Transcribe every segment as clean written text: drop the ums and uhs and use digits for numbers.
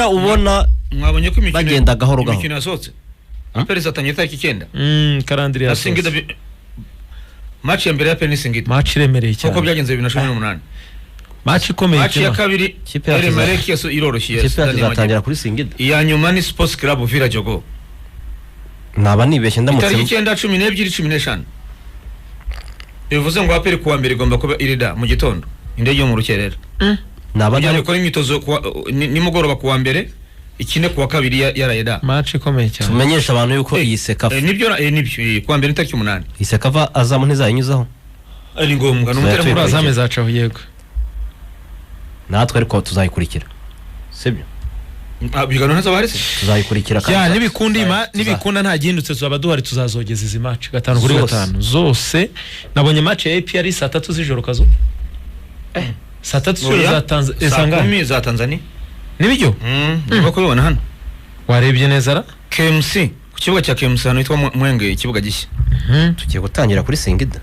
Uhora ubona Mwabonye ko imikino bagenda gahoro gahoro. Imikino yasohotse. APR izatangira itariki 9 Calendrier na Singida. yasohotse. Match ya mbere ya APR ni Singida, Match iremereye nk'uko cyane. byagenze 2018. Match ikomeye Match ya cyane. kabiri, Kipe yacu El Merreikh iroroshye ya Ikipe yacu Sudani y'Amajyepfo. izatangira kuri Singida. Iya nyuma ni Sports Club Villa Jogo. Naba nibeshye ndamutse Itariki 9, 12, 15. Bivuze ngo APR kuwa mbere igomba kuba irida mu gitondo, indege yo mu rukerera, naba kugira ngo ikore imyitozo nimugoroba kuwa mbere, ikine kuwa kabiri yaraye da. Match ikomeye cyane. Tumenyesha abantu yuko iyi CECAFA Nibyo, kuwa mbere ni tariki 8. Iyi CECAFA Azam ntizayinyuzaho. Ni ngombwa, ni Tuzajya umuterankunga. Kuri Azam zacaho, yego. Natwe ariko tuzayikurikira, sibyo? Ah, ibiganiro ntazaba hari se? Tuzayikurikira kandi Ya, nibikunda nibikunda nta gihindutse, tuzaba duhari, tuzazogeza izi match gatanu kuri Zose. gatanu zose. Nabonye match ya APR saa 3 z'ijoro, kazo saa 3 z'ijoro Oya, za Tanzania. saa 10 za Tanzania. Nibyo. Ndimo kubibona hano. Warebye neza ra? KMC, ku kibuga cya KMC, hano hitwa Mwenge, ikibuga gishya. Tugiye gutangira kuri Singida,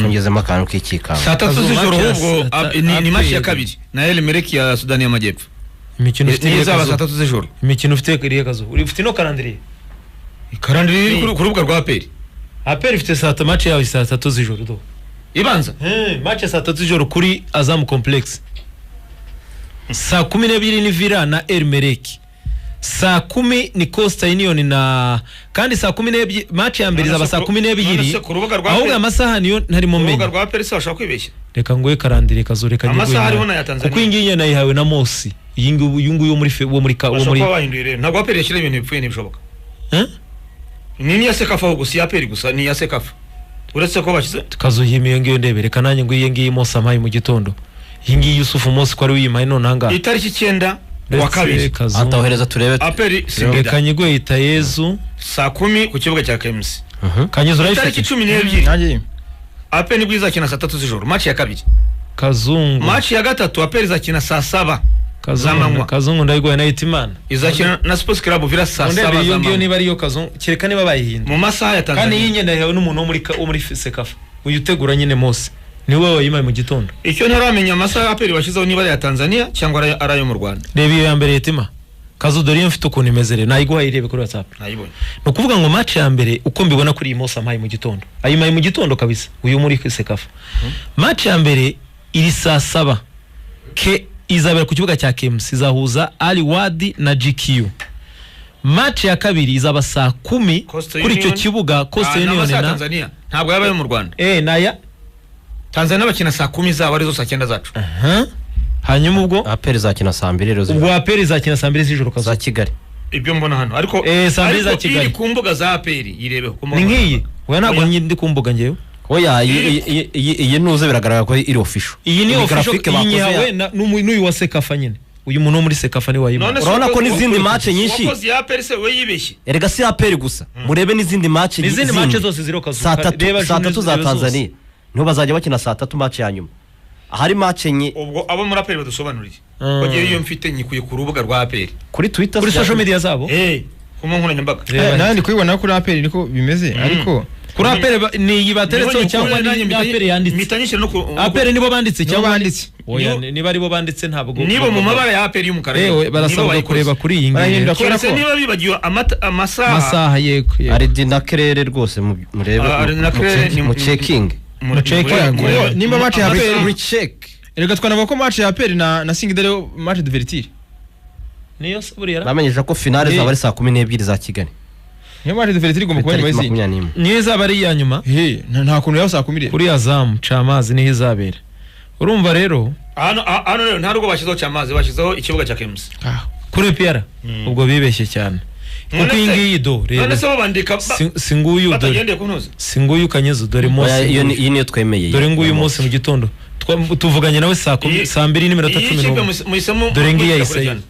kongezemo akantu k'ikikanga. Saa 3 Kazu, z'ijoro match ya ahubwo ni match ya APR. kabiri na El Merreikh ya Sudani y'Amajyepfo. Imikino ufite Niyo irihe izaba kazu? saa 3 z'ijoro. Imikino ufite irihe kazu? Uri ufite ino calendrier? Calendrier iri ku rubuga rwa APR. APR ifite saa match yawe saa 3 z'ijoro do. Ibanza. Match ya saa 3 z'ijoro kuri Azam Complex. Saa 12 ni Villa na El Merreikh. Saa 10 ni Costa Union na kandi saa 12 match ya mbere None izaba se saa kumi none n'ebyiri. se ku rubuga rwa Ahubwo APR amasaha niyo ntarimo Ku rubuga menya. rwa APR se bashobora kwibeshya? Reka nguhe calendrier kazo, reka Amasaha nyiguhe ariho nawe. n'aya Tanzania. Kuko iyi ngiyi nayihawe na Mosi. Iyi ngiyi, uyu nguyu wo muri wo muri wo Bashobora muri kuba bahinduye rero. Ntabwo APR yashyira ibintu bipfuye, ntibishoboka. Eh? Ni iya CECAFA ahubwo, si iya APR gusa, ni iya CECAFA, uretse ko bashyize Tukazuhima iyo ngiyo ndebe. Reka nanjye ngo iyi ngiyi Mosi ampaye mu gitondo. Iyi ngiyi Yusufu Mosi ko ari uyimpaye none ahangaha. Itariki 9 kuwa Ndetse kabiri, Kazungu. Atawohereza turebe. APR Singida Reka nyiguhe Itayezu. saa 10 ku kibuga cya KMC. Kanyuze Itariki urayifite? 12, Nanjye. APR nibwo izakina saa 3 z'ijoro match ya kabiri. Kazungu. Match ya gatatu APR izakina saa 7 Kazungu, z'amanywa. Kazungu ndayiguhaye na Hitimana. Izakina na Sports Club Villa saa Undebe 7 iyo ngiyo z'amanywa niba ariyo Kazungu, kereka niba bayihinduye. mu masaha ya Kandi iyi Tanzania. nyine yahawe n'umuntu wo muri wo muri CECAFA. Uyu utegura nyine Mose. Ni wowe wayimpaye mu gitondo. Icyo ntaramenya, amasaha ya APR bashyizeho niba ari aya Tanzania cyangwa ari ayo mu Rwanda. Reba iyo ya mbere, Hitima. Kazu, dore iyo mfite ukuntu imeze rero. Nayiguhaye, irebe kuri WhatsApp. Nayibonye. Ni ukuvuga ngo match ya mbere uko mbibona kuri iyi Mose ampaye mu gitondo. Ayimpaye mu gitondo kabisa. Uyu muri CECAFA. Match ya mbere iri saa 7. Ke izabera ku kibuga cya KMC, izahuza Ali Wadi na GQ. Match ya kabiri izaba saa 10 Coastal kuri icyo Union. kibuga Coastal Ah, ni Union amasaha ya na Tanzania, ntabwo yaba ayo mu Rwanda. Naya. Tanzania bakina saa 10 zabo, arizo saa 9 zacu. Aha. Hanyuma ubwo APR izakina saa 2 rero ubwo z'ijoro APR izakina saa 2 z'ijoro kazo. za Kigali. Ibyo mbona hano ariko Saa 2 za ariko Kigali. iri ku mbuga za APR, yirebeho ku mbuga. Ni nk'iyi. Oya, ntabwo Oya. ndi ku mbuga ngewe. Oya, iyi ntuze biragaragara ko iri official. Iyi ni official, graphique iyi bakoze nyihawe n'uyu wa CECAFA nyine. Uyu muntu wo muri CECAFA ni wayimuha. None se Urabona ko n'izindi match nyinshi. Uwakoze iya APR se we yibeshye? Erega si APR gusa, murebe n'izindi match. N'izindi match zose ziriho Kazu. Saa 3, Reba saa 3 za reba zose. Tanzania niho bazajya bakina saa 3 match ya nyuma, ahari match enye. Ubwo abo muri APR badusobanuriye Mm. ko ngewe iyo mfite nyikuye ku rubuga rwa APR. Kuri Twitter. Kuri social media zabo. Ku mbuga nkoranyambaga. Reba. Nanjye ndi kubibona kuri APR niko bimeze, ariko Kuri APR ni iyi bateretseho Niho cyangwa nyikuye, nanjye ni APR yanditse? mpita nyishyira no ku APR nibo banditse Nibo cyangwa banditse. Oya, Nibo- niba aribo banditse ntabwo nibo mu mabara ya APR y'umukara. Ewe, Nibo barasabwa bayikoze. kureba kuri iyi ngiyi. Barahindura. Kubera Keretse ko- niba bibagiwe amasaha. Amasaha, yego yego. Aridi na Kerere rwose murebe Ah, Aridi na Kerere mu checking. Muceke. Nimba match ya APR Recheck. Erega twanavuga ko match ya APR na Singida ariyo match d'ouverture. Niyo se buriya? Bamenyesha ko finale zaba ari saa 12 za Kigali. Niyo match d'ouverture igomba kuba nyuma Itariki y'izindi. 21. Niyo izaba ari iya nyuma. He, nta kuntu yaba saa 10 rero. Kuri Azam Chamazi niho izabera. Urumva rero Hano rero nta rugo bashyizeho cy'amazi, bashyizeho ikibuga cya KMC. Ah. Kuri APR ubwo bibeshye cyane. Kuko iyi ngiyi do None reba. se bo bandika Si nguyu dore. batagendeye ku ntuzi? Si nguyu Kanyezu, dore Oya, Mose. iyo iyi niyo twemeye. Dore nguyu munsi mu gitondo. Tuvuganye nawe saa 10, saa 2 n'iminota Iyi cumi kipe n'umwe. muhisemo Dore ngiyi mushyira yahise kure cyane.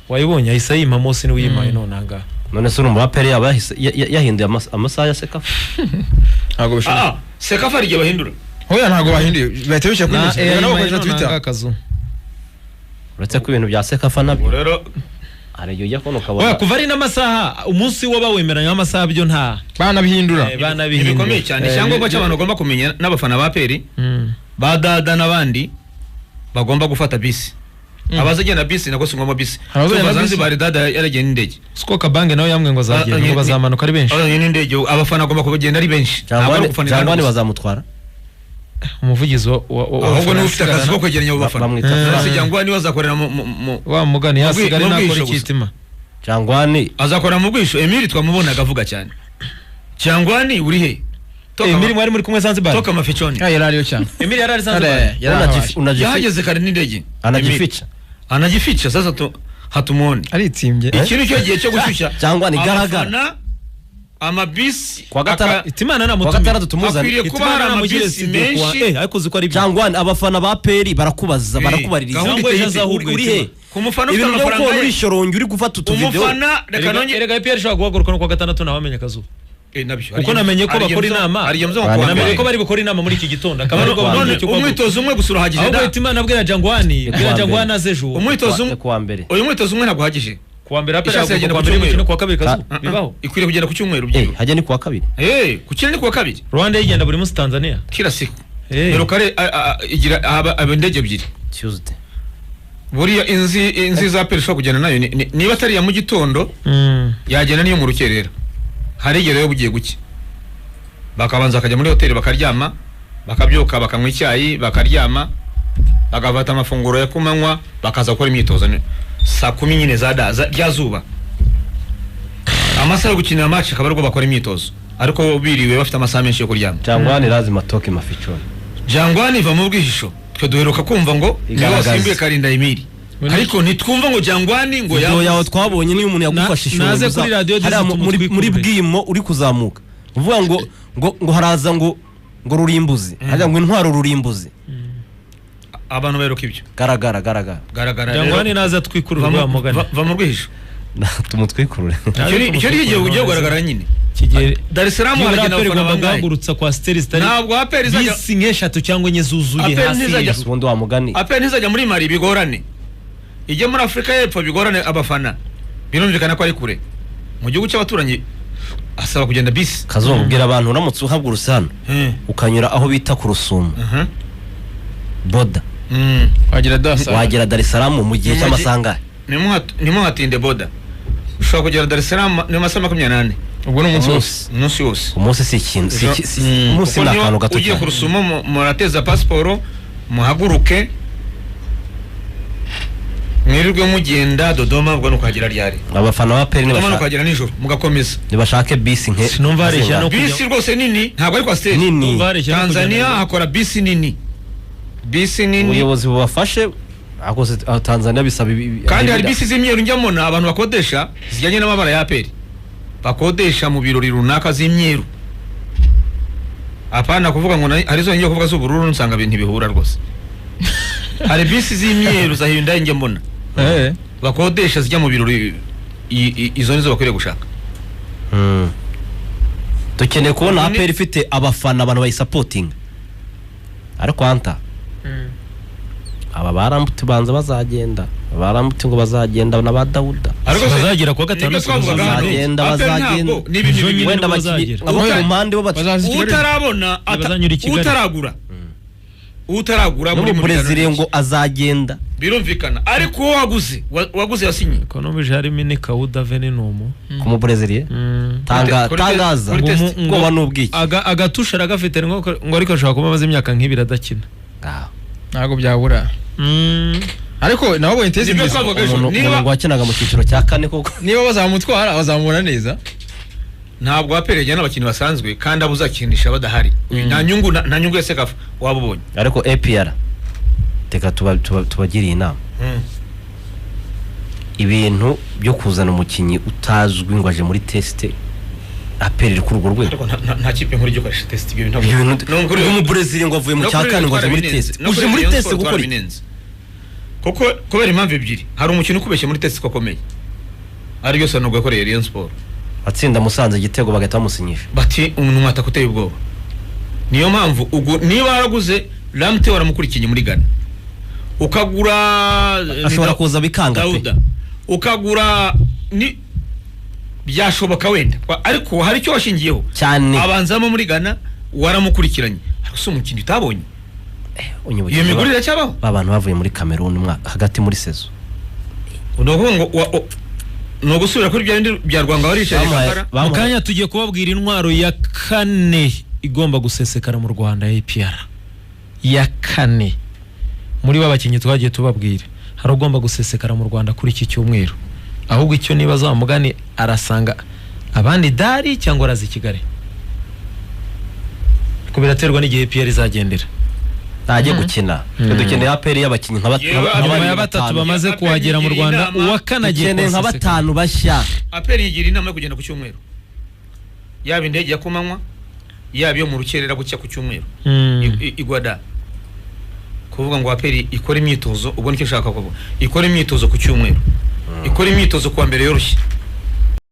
Wayibonye, ahise ayimpa Mose, niwe uyimpaye none ahangaha. None se urumva APR yaba yahinduye amasaha ya CECAFA? Ntabwo bishoboka. Ah, CECAFA hari igihe bahindura. Oya, ntabwo bahinduye, bahita bishyira kuri Na ntuze. Erega nabo ayimpaye bakoresha none Twitter. ahangaha Kazu. Uretse ko ibintu bya CECAFA nabyo Ubwo rero hari igihe ujya kubona Oya, ukabona kuva ari n'amasaha umunsi wo bawemeranya amasaha byo nta Banabihindura. Banabihindura. Ntibikomeye cyane. Icyangombwa cy'abantu bagomba kumenya n'abafana ba APR, ba dada n'abandi bagomba gufata bisi. Abazagenda bisi nako singwamo bisi. Hari abazagenda Tuva bisi? Zanzibar dada yaragiye n'indege. Siko Kabange nawe yambwiye ngo azagenda, ngo bazamanuka ari benshi. Abazagenda n'indege, abafana bagomba kugenda ari benshi. Ntabwo ari ugufana Jangwani gusa. bazamutwara. Umuvugizi wa Ahubwo niwe ufite akazi ko kwegeranya abo bafana. Bamwita Ese Jangwani we azakorera mu wa mugani yasigare mu nakora bwisho gusa. ikitima. Jangwani Azakorera mu bwisho. Emile twamubonaga avuga cyane. Jangwani uri he? Toka Emile mwari muri kumwe Zanzibar. Toka mafichoni. Yari ariyo cyane. Emile yari ari Zanzibar. Yari ahabaye. Yahageze kare n'indege. Anajificha. Anajificha sasa hatumuone. Aritsimbye. Iki ni cyo gihe cyo gushyushya. Jangwani garagara. Abafana, amabisi Kuwa gatandatu. Itimana Kuwa namutumye. gatandatu tumuzane. Akwiriye kuba hari amabisi menshi. Ariko uzi ko ari byo. Jangwani abafana ba peri barakubaza, barakubaririza. Gahunda Jangwani iteye ejo azahubwo Uri he? Ku mufana ufite Ibintu byo amafaranga kubona ye. uri shorongi uri gufata utuvideo. Umufana reka nonge Erega APR ishobora guhaguruka no kuwa gatandatu ntawamenya akazuba. Nabyo. Kuko namenye ko bakora inama. Hari igihe Namenye kuwa Namenye mbere. ko bari bukore inama muri iki gitondo. Akaba aribwo None- buryo None cyo guhaguruka. umwitozo umwe gusa urahagije Ahubwo da. Hitimana abwira Jangwani, Ni bwira kuwa Jangwani mbere. aze ejo. Umwitozo umwe Ni kuwa mbere. Uyu mwitozo umwe ntabwo uhagije. Kuwa mbere APR Ishatse yahaguruka yagenda kuwa ku mbere cyumweru. y'umukino kuwa kabiri kazuba. Bibaho. Ikwiriye kugenda ku cyumweru byibura. Hajya ni kuwa kabiri. Ku kindi ni kuwa kabiri. Rwanda yigenda buri munsi Tanzania. Kila siku. Merokare igira aba indege ebyiri. Tuesday. Buriya inzi za APR ishobora kugenda nayo niba atari iya mu gitondo yagenda niyo mu rukerera. Hari igihe rero bugiye gucya. Bakabanza bakajya muri hoteli bakaryama, bakabyuka bakanywa icyayi, bakaryama, bagafata amafunguro ya kumanywa, bakaza gukora imyitozo saa 10 nyine za rya zuba. Amasaha yo gukinira match akaba aribwo bakora imyitozo. Ariko biriwe bafite amasaha menshi yo kuryama. Jangwani lazima toke mafichoni. Jangwani iva mu bwihisho. Twe duheruka kumva ngo niwe Igaragaze. wasimbuye Karinda Emile. Ariko ntitwumva ngo Jangwani ngo Video yawe twabonye niyo umuntu yagufashe ishuri. Naze kuri radio hariya disi muri bwimo uri kuzamuka. Uvuga ngo ngo haraza ngo rurimbuzi. Hariya ngo intwaro rurimbuzi. Abantu baheruka ibyo. Garagara garagara. Garagara. Jangwani naze atwikurura wa mugani. Va mu rwihisho. Tumutwikurure. Icyo ni igihe ugiye kugaragara nyine. Kigere. Dar es Salaam haragenda APR abafana igomba bangahe? guhagurutsa kwa steri zitari. Ntabwo APR izajya bisi nk'eshatu cyangwa enye zuzuye APR hasi ntizajya- hejuru. Ubundi wa mugani. APR ntizajya muri Mali bigorane. Ijye muri Afurika y'Epfo bigorane abafana. Birumvikana ko ari kure. Mu gihugu cy'abaturanyi asaba kugenda bisi. Kazungu bwira abantu uramutse uhagurutse hano ukanyura aho bita ku Rusumo. Boda. Wagera dasa. Wagera Dar es Salaam mu gihe cy'amasaha. Ntimuhatinde boda. Ushobora kugera Dar es Salaam ni amasaha 24. Ubwo ni umunsi wose. Umunsi wose. Umunsi si ikintu. Umunsi ni akantu gato cyane. Ugiye ku Rusumo murateza pasiporo muhaguruke mwirirwe mugenda Dodoma ubwo ni ukahagera ryari. Abafana ba PL Dodoma ni ukahagera nijoro mugakomeza. Nibashake bisi nke. Sinumva hareshya no Bisi rwose nini ntabwo ari kwasiteri. Nini. Tanzania hakora bisi nini. Bisi nini. Ubuyobozi bubafashe. Akoze Tanzania bisaba kandi hari bisi z'imyeru njyamo na abantu bakodesha zijyanye n'amabara ya APR. Bakodesha mu birori runaka z'imyeru. Apana kuvuga ngo hari zo ngiye kuvuga z'ubururu nsanga ibintu bihura rwose. Hari bisi z'imyeru za Hyundai njye mbona. Bakodesha zijya mu birori izo nizo bakwiriye gushaka. Dukeneye kubona APR ifite abafana abantu bayisapotinga. Ariko anta aba barambuti banza bazagenda. Barambuti ngo bazagenda na ba Dawuda. Ariko bazagera kuwa gatandatu bazagenda bazagenda. Wenda bakiri abo ku mpande bo utarabona utaragura. Utaragura muri Brezil ngo azagenda. Birumvikana ariko waguze waguze yasinye. Ekonomije harimo ni Kauda Veninum. Ku mu Brezil tanga tangaza ngo n'ubwiki. Agatusha aragafite ngo ariko ashobora kuba amaze imyaka nk'ibiri adakina. Ntabwo byabura. Ariko nabo bonye test nziza. Umuntu wakinaga mu cyiciro cya kane koko. Niba bazamutwara bazamubona neza. Ntabwo APR ijyana abakinnyi basanzwe kandi abo uzakinisha badahari. Nta nyungu nta nyungu ya CECAFA wabubonye. Ariko APR teka tubagiriye inama. Ibintu byo kuzana umukinnyi utazwi ngo aje muri test APR iri kuri urwo rwego. Ariko nta kipe nkuru ijya test ibyo bintu. Ntabwo mu Brazil ngo avuye mu cya kane ngo aje muri test. Uje muri test gukora iki? Kuko kubera impamvu ebyiri hari umukino ukubeshye muri test ko akomeye. Ari byose nubwo yakoreye Rayon Sport. Atsinda Musanze igitego bagahita bamusinyisha. Bati umuntu mwataka uteye ubwoba. Niyo mpamvu niba waraguze Ramte waramukurikiye muri Ghana. Ukagura ashobora kuza bikanga pe. Ukagura ni byashoboka wenda ariko hari icyo washingiyeho cyane. Abanzamo muri Ghana waramukurikiranye. Ariko si umukino utabonye. Unyibukije Iyo migurire iracyabaho. Ba bantu bavuye muri Cameroon hagati muri saison. Ni ukuvuga ngo ni ugusubira kuri bya bindi bya Rwanga waricaye Kampala. Mu kanya tugiye kubabwira intwaro ya kane igomba gusesekara mu Rwanda ya APR. Ya kane muri ba bakinnyi twagiye tubabwira, hari ugomba gusesekara mu Rwanda kuri iki cyumweru. Ahubwo icyo nibaza wa mugani, arasanga abandi dari cyangwa araza i Kigali, ko biraterwa n'igihe APR izagendera. Ntajye gukina. Dukeneye APR y'abakinnyi nka Yewe, Nyuma bane ya batatu batanu. bamaze APR kuhagera mu yigira Rwanda, inama. uwa kane agiye Dukeneye nka kuhasesekara. batanu bashya. APR yigira inama yo kugenda ku cyumweru, yaba indege ya kumanywa, yaba iyo mu rukerera bucya ku cyumweru. Igwada kuvuga ngo APR ikora imyitozo, ubwo nicyo nshaka kuvuga, ikora imyitozo ku cyumweru, ikora imyitozo kuwa mbere yoroshye.